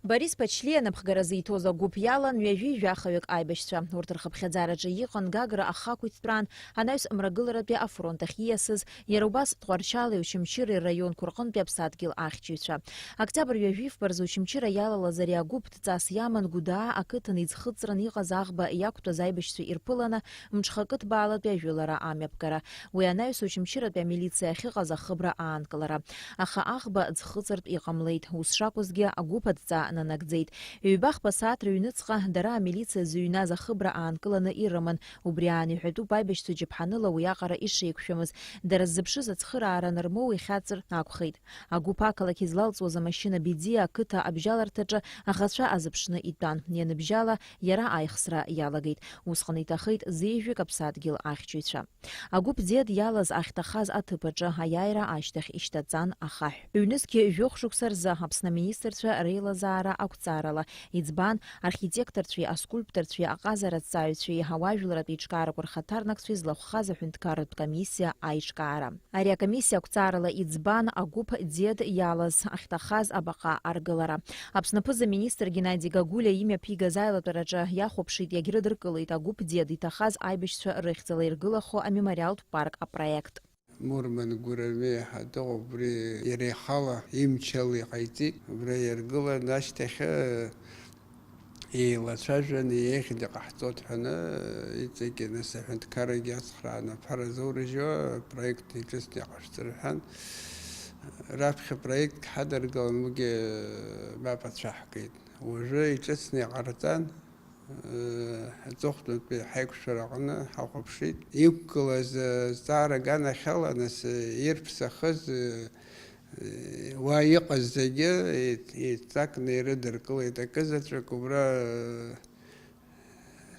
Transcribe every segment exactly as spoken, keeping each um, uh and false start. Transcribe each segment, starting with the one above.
Борис Ԥачлиа анапхгара зиҭоз агәыԥ иалан ҩажәи жәахаҩык аибашьцәа. Урҭ рхыԥхьаӡараҿы иҟан Гагра ахақәиҭтәраан анаҩс Мрагыларатәи афронт ахь ииасыз, иара убас Тҟәарчали Очамчыреи рраионқәа рҟынтәи аԥсадгьыл ахьчаҩцәа. Октиабр ҩажәи фба рзы Очамчыра иалалаз ари агәыԥ дҵас иаман Гәдаа ақыҭан иӡхыҵран иҟаз аӷба иақәтәаз аибашьцәа ирԥыланы мҽхакы ҭбаалатәи ажәылара амҩаԥгара. Уи анаҩс Очамчыратәи амилициа ахьыҟаз ахыбра аанкылара. Аха аӷба ӡхыҵыртә иҟамлеит. Ус шакәызгьы, агәыԥ адҵа нанагӡеит. Ҩба-хԥа сааҭ рыҩныҵҟа дара амилициа зыҩназ ахыбра аанкыланы ирыман. Убри аан иҳәатәуп аибашьцәа џьаԥҳаныла уиаҟара ишеиқәшәамыз. Дара ззыԥшыз ацхыраара анырмоу ихьаҵыр акәхеит. Агәыԥ ақалақь излалҵуаз амашьына Бедиа ақыҭа абжьаларҭаҿы аӷацәа азыԥшны итәан. Ианыбжьала, иара аихсра иалагеит. Усҟан иҭахеит зеижәҩык аԥсадгьыл ахьчаҩцәа. Агәыԥ Дед иалаз ахьҭахаз аҭыԥ аҿы аиааира ашьҭахь ишьҭаҵан ахаҳә. Ҩнызқьи жәохә шықәса рзы Аԥсны аминистрцәа реилазаара ақәҵарала иӡбан, архитекторцәеи аскульпторцәеи аҟазара аҭҵааҩцәеи ауаажәларратә еиҿкаарақәа рхаҭарнакцәеи злахәхаз аҳәынҭқарратә комиссиа аиҿкаара. Ари акомиссиа ақәҵарала иӡбан агәыԥ Дед иалаз ахьҭахаз абаҟа аргылара. Аԥсны аԥыза-министр Геннади Гагулиа имҩаԥигаз аилатәараҿы иахәаԥшит, иагьрыдыркылеит агәыԥ Дед иҭахаз аибашьцәа рыхьӡала иргылахо амемориалтә парк апроект. Мурман Гураме ҳәа дыҟоуп, убри иара ихала имчала иҟаиҵеит. Убра иргылан ашьҭахь, еилацәажәан, еиӷьны иҟаҳҵоит ҳәаны, иҵегьы нас аҳәынҭқаррагьы ацхрааны аԥара зоурыжьуа апроект иҿыцны иҟашәҵар ҳәан. Раԥхьа проектк ҳадыргалан, уигьы мап ацәаҳкит. Уажәы иҿыцны иҟарҵан, аҵыхәтәантәи ҳаиқәшәара аҟны ҳахәаԥшит. Иқәгылаз, э, зҵаара аганахьала, нас, э, ирԥсахыз, э, э, уа иҟаз зегьы еит-, еицакны ирыдыркылеит. Акызаҵәык убра, э,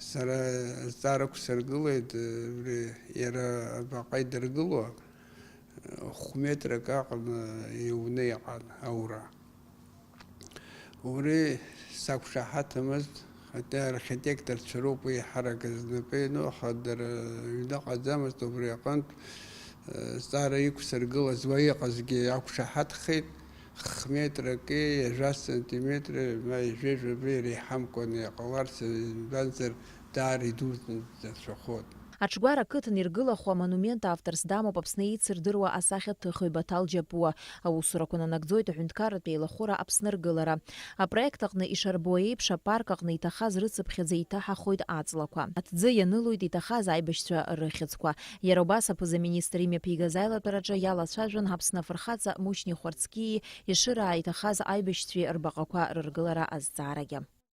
сара зҵаара ықәсыргылеит, э, убри иара абаҟа идыргыло, э, хә-метрак аҟны иуны иҟан аура. Убри сақәшаҳаҭымызт, хотя архитекторцәа роуп уи еиҳарак знапы иану, аха дара ҩныҟаӡамызт, убри аҟынтә, э, зҵаара иқәсыргылаз уа иҟазгьы ақәшаҳаҭхеит, х-метраки ҩажәа сантиметри, ма ҩажәи жәаба иреиҳамкәаны иҟаларц, избанзар, даара идуӡӡацәахоит. Аҽгәара ақыҭан иргылахо амонумент авторс дамоуп Аԥсны еицырдыруа асахьаҭыхҩы Баҭал Џьапуа. Аусурақәа нанагӡоит аҳәынҭқарратә еилахәыра Аԥсны ргылара. Апроект аҟны ишарбо еиԥш, апарк аҟны иҭахаз рыцыԥхьаӡа иҭаҳахоит аҵлақәа. Аҭӡы ианылоит иҭахаз аибашьцәа рыхьӡқәа. Иара убас аԥыза-министр имҩаԥигаз аилатәараҿы иалацәажәон Аԥсны афырхаҵа Мушьни Хәарцкии Ешыраа иҭахаз аибашьцәеи рбаҟақәа рыргылара азҵаарагьы.